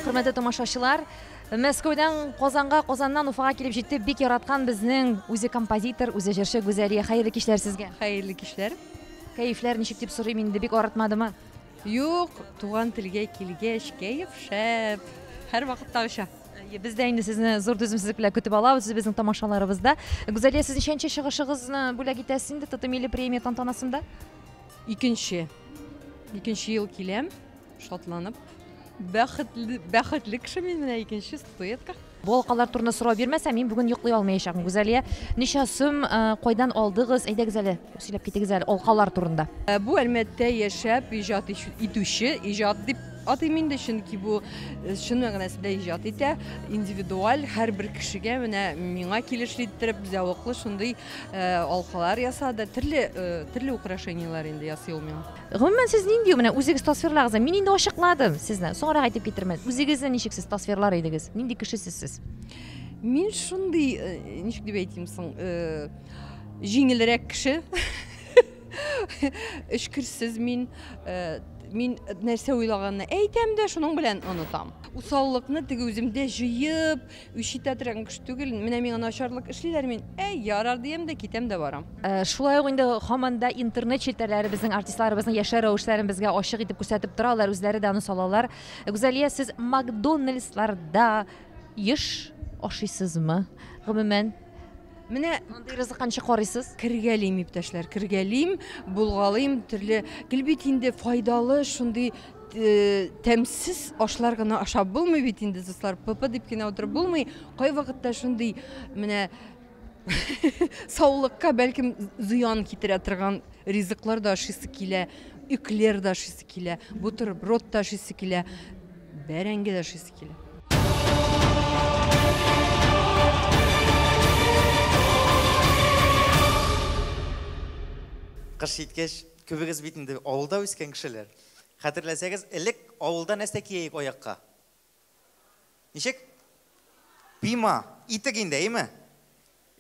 S1: Хөрмәтле тамашачылар, Мәскәүдән Казанга, Казаннан Уфага килеп җитте бик яраткан безнең үзе композитор, үзе җырчы Гүзәлия. Хәерле кичләр сезгә.
S22: Хәерле кичләр.
S1: Кәефләр ничек дип сорыйм инде, бик арытмадымы?
S22: Юк, туган телгә килгәч, кәеф шәп. Һәрвакыттагыча.
S1: Без дә инде сезне зур түземсезлек белән көтеп алабыз үзебезнең тамашаларыбызда. Гүзәлия, сез ничәнче чыгышыгызны бүләк итәсез инде ТТ милли премия тантанасында?
S22: Икенче. Икенче ел киләм, шатланып. Бәхетле, бәхетле кеше мин менә икенче статуэтка.
S1: Бу алкалар турында сорау бирмәсәм, мин бүген йоклый алмаячакмын. Гүзәлия, ничә сум, кайдан алдыгыз? Әйдәгез әле, сөйләп китегез әле алкалар турында.
S22: Бу Әлмәттә яшәп иҗат итүче, иҗат дип атыйм инде, чөнки бу чын мәгънәсендә иҗат итә, индивидуаль, һәрбер кешегә менә миңа килешле иттереп, зәвыклы шундый алкалар ясады. Төрле, төрле украшениеләр инде ясый ул миңа.
S1: Гомумән, сез нинди менә үзегез тасвирлагыз. Мин инде ачыкладым сезне. Соңрак әйтеп китермен. Үзегезне ничек сез тасвирлар идегез? Нинди кешесез сез?
S22: Мин шундый, ничек дип әйтим соң, җиңелрәк кеше. Эчкерсез мин. Мин нәрсә уйлаганны әйтәм дә, шуның белән онытам. Усаллыкны теге үземдә җыеп, үч итә торган кеше түгел. Менә миңа начарлык эшлиләр, мин, әй, ярар диям дә, китәм дә барам.
S1: Шулай ук инде һаман да интернет челтәрләре безнең артистларыбызның яшәү рәвешләрен безгә ачык итеп күрсәтеп тора, алар үзләре дә аны салалар. Гүзәлия, сез Макдональдсларда еш ашыйсызмы? Гомумән,
S22: Менә
S1: андый ризыкка ничек карыйсыз?
S22: Кергәлим, иптәшләр, кергәлим, булгалыйм, төрле гел бит инде файдалы шундый тәмсез ашлар гына ашап булмый бит инде, дуслар, ПП дип кенә утырып булмый. Кайвакытта шундый менә саулыкка бәлкем зыян китерә торган ризыклар да ашыйсы килә, эклер да ашыйсы килә, бутерброд та ашыйсы килә, бәрәңге дә ашыйсы килә.
S23: Кыш җиткәч, күбегез бит инде авылда үскән кешеләр. Хәтерләсәгез, элек авылда нәрсә кияек аякка? Ничек? Пима, итек инде, әйме?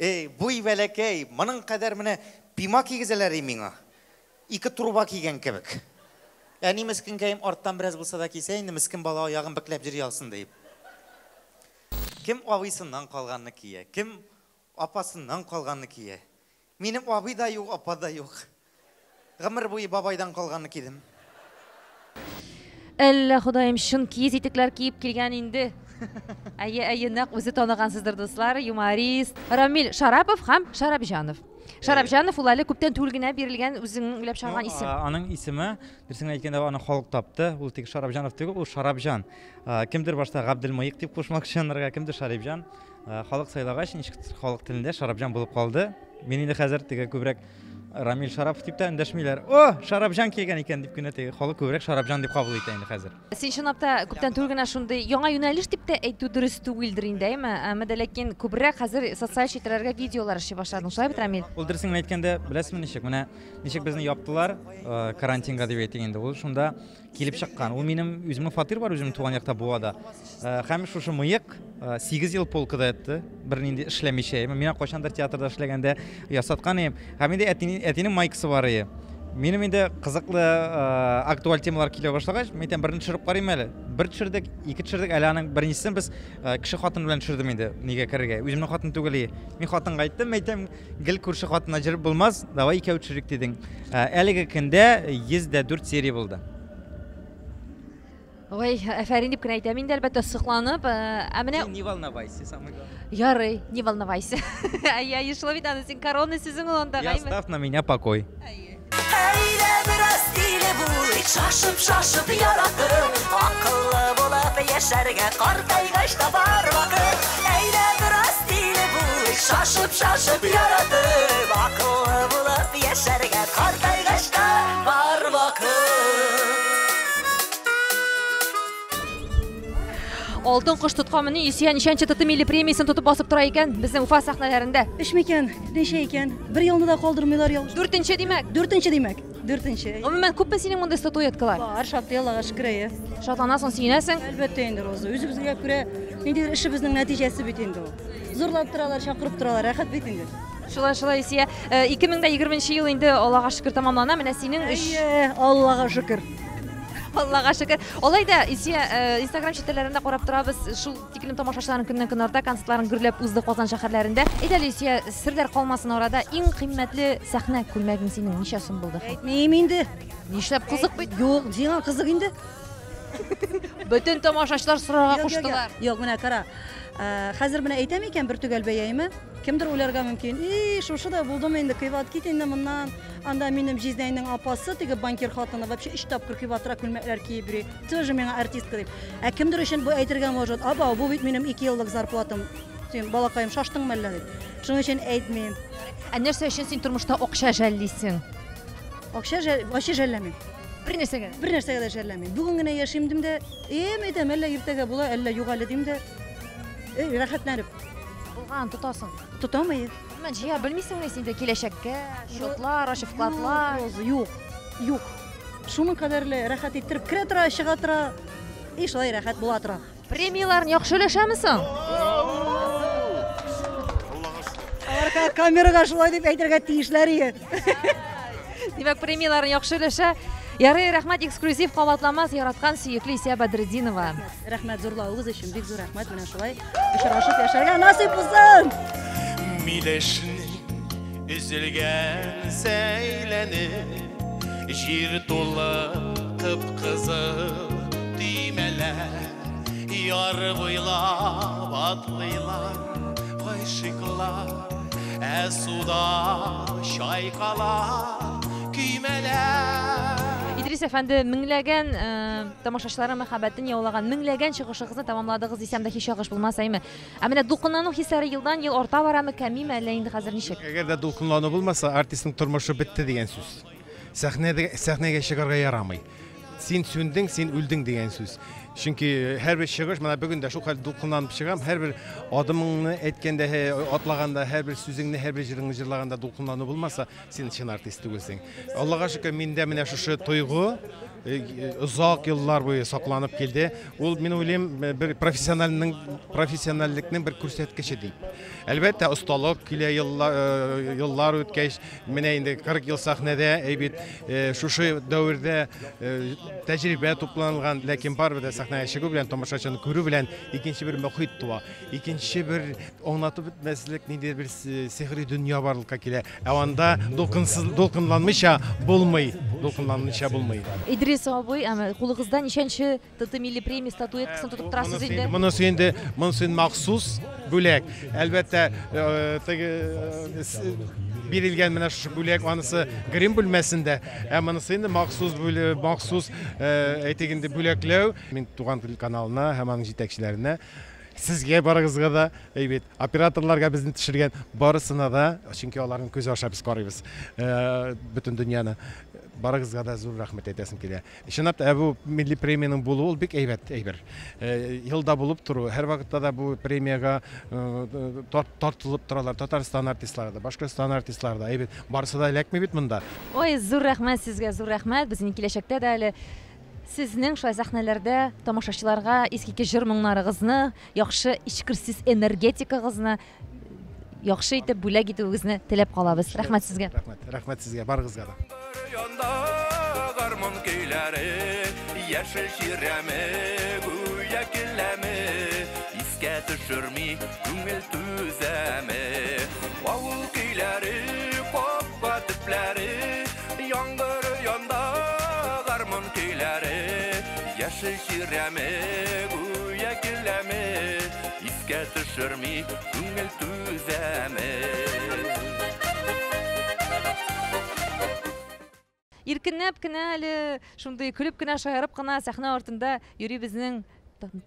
S23: Эй, буй бәләкәй, моның кадәр менә пима кигезәләр и миңа. Ике труба кигән кебек. Әни мескенкәем арттан бераз булса да кисә инде, мескен бала аягын бөкләп йөри алсын диеп. Кем абыйсыннан калганны кия, кем апасыннан калганны кия. Минем абый да юк, апа да юк. Гомер буе бабайдан калганны кидем.
S1: Әллә Ходаем, чын киез итекләр киеп килгән инде. Әйе, әйе, нәкъ үзе таныгансыздыр, дуслар, юморист Рамил Шарапов һәм Шарапҗанов. Шарапҗанов ул әле күптән түгел генә бирелгән үзең уйлап чыгарган исем.
S24: Аның исеме, дөресен әйткәндә, аны халык тапты. Ул тик Шарапҗанов түгел, ул Шарапҗан. Кемдер башта Габделмыек дип кушмакчы анарга, кемдер Шарипҗан. Халык сайлагач, ничектер халык телендә Шарапҗан булып калды. Мин инде хәзер теге күбрәк Рамил Шарапов дип тә эндәшмиләр. О, Шарапҗан килгән икән дип кенә теге халык күбрәк Шарапҗан дип кабул итә инде хәзер.
S1: Син чынлап та күптән түгел генә шундый яңа юнәлеш дип тә әйтү дөрес түгелдер инде, әйме? Әмма дә ләкин күбрәк хәзер социаль челтәрләргә видеолар эшли башладың, шулай бит, Рамил?
S24: Ул дөресен генә әйткәндә, беләсезме ничек? Менә ничек безне яптылар, карантинга дип әйтик инде. Ул шунда килеп чыккан. Ул минем үземнең фатир бар, үземнең туган якта Буада. Һәм шушы мыек 8 ел полкада ятты, бернинди эшләмичә. Мин кайчандыр театрда эшләгәндә ясаткан идем. Һәм инде әтинең майкасы бар иде. Минем инде кызыклы актуаль темалар килә башлагач, мин әйтәм, берне төшереп карыйм әле. Бер төшердек, ике төшердек, әле аның беренчесен без кеше хатыны белән төшердем инде, нигә керергә. Үземнең хатын түгел и. Мин хатынга әйттем, әйтәм, гел күрше хатынына җөреп булмас, давай икәү төшерик дидең. Әлеге көндә 104 серия булды.
S1: Ой, әфәрин дип кенә әйтәм инде, әлбәттә, сокланып. Ә менә
S24: Не волновайся, самое главное.
S1: Ярый, не волновайся. Әйе, әйе, шулай бит аны син корона сүзең ул анда,
S24: И
S1: гайме.
S24: оставь на меня покой.
S21: Әйдә бераз тиле булыйк, шашып-шашып яратып, акыллы булып яшәргә картайгач та бар вакыт. Әйдә бераз тиле булыйк, шашып-шашып яратып, акыллы булып яшәргә картайгач та бар вакыт.
S1: Алтын кош тоткан мени Илсөя ничәнче ТТ милли премиясен тотып басып тора икән безнең Уфа сәхнәләрендә?
S3: Өч микән, ничә икән? Бер елны да калдырмыйлар ялгыш.
S1: Дүртенче димәк.
S3: Дүртенче димәк. Дүртенче.
S1: Гомумән, күпме синең мондый статуэткалар?
S3: Бар, шактый, Аллага шөкер, әйе.
S1: Шатланасың, сөенәсең?
S3: Әлбәттә инде, Роза. Үзебезгә күрә ниндидер эшебезнең нәтиҗәсе бит инде ул. Зурлап торалар, чакырып торалар, рәхәт бит инде.
S1: Шулай, шулай, Илсөя. 2020 ел инде Аллага шөкер тәмамлана. Менә синең өч
S3: Әйе, Аллага шөкер.
S1: Аллага шөкер. Алай да, Илсөя, Инстаграм челтәрләрендә карап торабыз, шул тиклем тамашачыларның көннән-көн арта, концертларың гөрләп узды Казан шәһәрләрендә. Әйдә әле, Илсөя, серләр калмасын арада, иң кыйммәтле сәхнә күлмәгең синең ничә сум булды?
S3: Әйтмим инде.
S1: Нишләп кызык бит?
S3: Юк, сиңа кызык инде.
S1: Бөтен тамашачылар сорарга
S3: Юк, юк, юк.
S1: куштылар.
S3: Юк, менә кара. Хәзер менә әйтәм икән бер төгәл бәяйме? Кемдер уйларга мөмкин. И, шушы да булдымы инде, кыйбат кит инде моннан. Анда минем җизнәйнең апасы, теге банкир хатыны, вообще өч тапкыр кыйбатрак күлмәкләр киеп йөри. Тоже миңа артистка дип. Ә кемдер өчен бу әйтергә может, абау, бу бит минем 2 еллык зарплатам. Син, балакаем, шаштыңмы әллә дип. Шуның өчен әйтмим.
S1: Ә нәрсә өчен син тормышта акча жәллисең?
S3: Акча жәл, вообще жәлләмим.
S1: Бер нәрсәгә дә?
S3: Бер нәрсәгә дә жәлләмим. Бүген генә яшим дим дә, эм әйтәм, әллә иртәгә була, әллә юк әле дим дә. Эй, рәхәтләнеп.
S1: Булган, тотасың.
S3: Тотам, әйе.
S1: Гомумән, җыя белмисеңме син дә киләчәккә, счетлар, ачып вкладлар?
S3: Юк, Роза, юк, юк. Шуның кадәрле рәхәт иттереп керә тора, чыга тора. И шулай рәхәт була тора.
S1: Премияләрен яхшы өләшәме соң?
S3: Алар камерага шулай дип әйтергә тиешләр ие.
S1: Димәк, премияләрен яхшы өләшә. Ярый, рәхмәт, эксклюзив кабатламас, яраткан сөекле Исә Бәдретдинова.
S3: Рәхмәт зурлавыгыз өчен, бик зур рәхмәт. Менә шулай очрашып яшәргә насыйп булсын.
S4: Миләшнең өзелгән сәйләне, җир тулы кып-кызыл төймәләр, яр буйлап атлыйлар гашыйклар, ә суда чайкала көймәләр.
S1: Идрис әфәнде, меңләгән тамашачыларның мәхәббәтен яулаган, меңләгән чыгышыгызны тәмамладыгыз дисәм дә һич ялгыш булмас, әйме? Ә менә дулкынлану хисләре елдан-ел арта барамы, кәмиме, әллә инде хәзер ничек?
S7: Әгәр дә дулкынлану булмаса, артистның тормышы бетте дигән сүз. Сәхнәгә чыгарга ярамый. Син сүндең, син үлдең дигән сүз. Чөнки һәрбер чыгыш, менә бүген дә шул хәл дулкынланып чыгам, һәрбер адымыңны әйткәндә, атлаганда, һәрбер сүзеңне, һәрбер җырыңны җырлаганда дулкынлану булмаса, син чын артист түгелсең. Аллага шөкер, миндә менә шушы тойгы озак еллар буе сакланып килде. Ул, мин уйлыйм, бер профессиональлекнең бер күрсәткече дип. Әлбәттә, осталык килә еллар үткәч, менә инде 40 ел сәхнәдә, әй бит, шушы дәвердә тәҗрибә тупланылган, ләкин барыбер дә сәхнәгә чыгу белән, тамашачыны күрү белән икенче бер мохит туа, икенче бер аңлатып бетмәслек ниндидер бер сихри дөнья барлыкка килә. Ә анда дулкынланмыйча булмый, дулкынланмыйча булмый.
S1: Идрис абый, әмма кулыгызда ничәнче ТТ милли премия статуэткасын тотып торасыз инде?
S7: Монысы инде, монысы инде махсус бүләк. Әлбәттә, теге бирелгән менә шушы бүләк, анысы грим бүлмәсендә, ә монысы инде махсус махсус, әйтик инде, бүләкләү. Мин Туган тел каналына һәм аның җитәкчеләренә, сезгә барыгызга да, әйбәт, операторларга безне төшергән барысына да, чөнки аларның күзе аша без карыйбыз бөтен дөньяны. Барыгызга да зур рәхмәт әйтәсем килә. Чынлап та, бу милли премиянең булуы ул бик әйбәт әйбер. Елда булып тору, һәр вакытта да бу премиягә тартылып торалар Татарстан артистлары да, Башкортстан артистлары да. Әйбәт, барысы да эләкми бит монда.
S1: Ой, зур рәхмәт сезгә, зур рәхмәт. Безнең киләчәктә дә әле сезнең шулай сәхнәләрдә тамашачыларга искиткеч җыр моңнарыгызны, яхшы эчкерсез энергетикагызны яхшы итеп бүләк итүегезне теләп калабыз. Рәхмәт сезгә.
S7: Рәхмәт, рәхмәт сезгә, барыгызга да.
S5: Янда гармун көйләре, яшел чирәме, гүя келәме, искә төшерми күңел түзәме. Авыл көйләре, капка төпләре, яңгыр янда гармун көйләре, яшел чирәме, гүя келәме, искә төшерми күңел түзәме.
S1: Иркенләп кенә әле, шундый көлеп кенә, шаярып кына сәхнә артында йөри безнең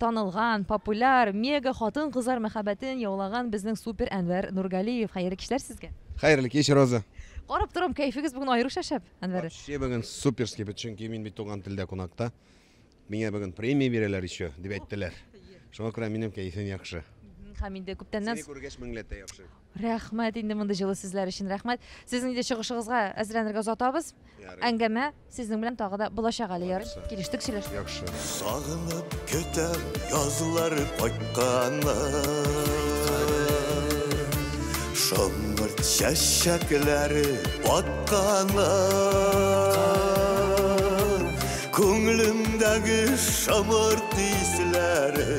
S1: танылган, популяр, мега хатын-кызлар мәхәббәтен яулаган безнең супер Әнвәр Нургалиев. Хәерле кичләр сезгә.
S6: Хәерле кич, Роза.
S1: Карап торам, кәефегез бүген аеруча шәп, Әнвәр.
S6: Вообще бүген суперский бит, чөнки мин бит туган телдә кунакта. Миңа бүген премия бирәләр еще, дип әйттеләр. Шуңа күрә минем кәефем яхшы.
S1: Һәм инде күптәннән
S6: Сине күргәч меңләтә яхшы.
S1: Рәхмәт инде мондый җылы сүзләр өчен, рәхмәт. Сезнең инде чыгышыгызга әзерләнергә озатабыз. Әңгәмә сезнең белән тагы да булачак әле, ярый? Килештек, сөйләштек.
S6: Яхшы.
S8: Сагынып көтәм язлар кайтканын. Шомырт чәчәкләре атканын. Күңелемдәге шомырт исләре.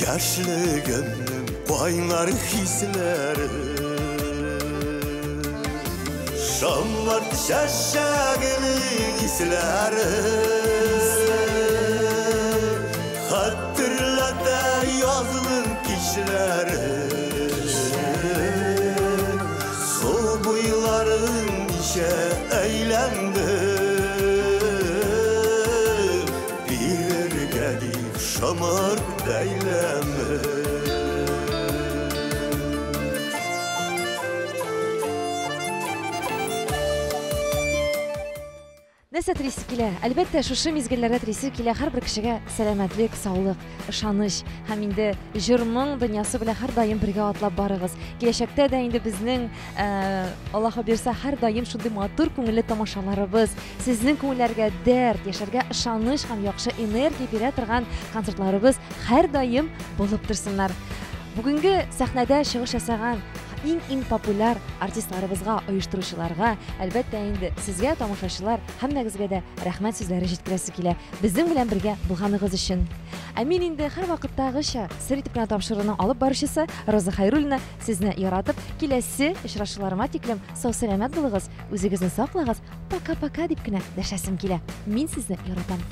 S8: Яшьлегемнең кайнар хисләре. Шомырт чәчәгенең исләре. Хәтерләтә язның кичләре. Су буйларын ничә әйләндем. Бирергә дип шомырт бәйләме.
S1: Нәрсә телисе килә? Әлбәттә, шушы мизгелләрдә телисе килә һәрбер кешегә сәламәтлек, саулык, ышаныч һәм инде җыр-моң дөньясы белән һәрдаим бергә атлап барыгыз. Киләчәктә дә инде безнең, Аллаһы бирсә, һәрдаим шундый матур күңелле тамашаларыбыз, сезнең күңелләргә дәрт, яшәргә ышаныч һәм яхшы энергия бирә торган концертларыбыз һәрдаим булып торсыннар. Бүгенге сәхнәдә чыгыш ясаган иң-иң популяр артистларыбызга, оештыручыларга, әлбәттә инде сезгә, тамашачылар, һәммәгезгә дә рәхмәт сүзләре җиткерәсе килә. Безнең белән бергә булганыгыз өчен. Ә мин инде һәрвакыттагыча сер итеп кенә тапшыруның алып баручысы Роза Хәйруллина сезне яратып, киләсе очрашуларыма тиклем сау-сәламәт булыгыз, үзегезне саклагыз, пока-пока дип кенә дәшәсем килә. Мин сезне яратам.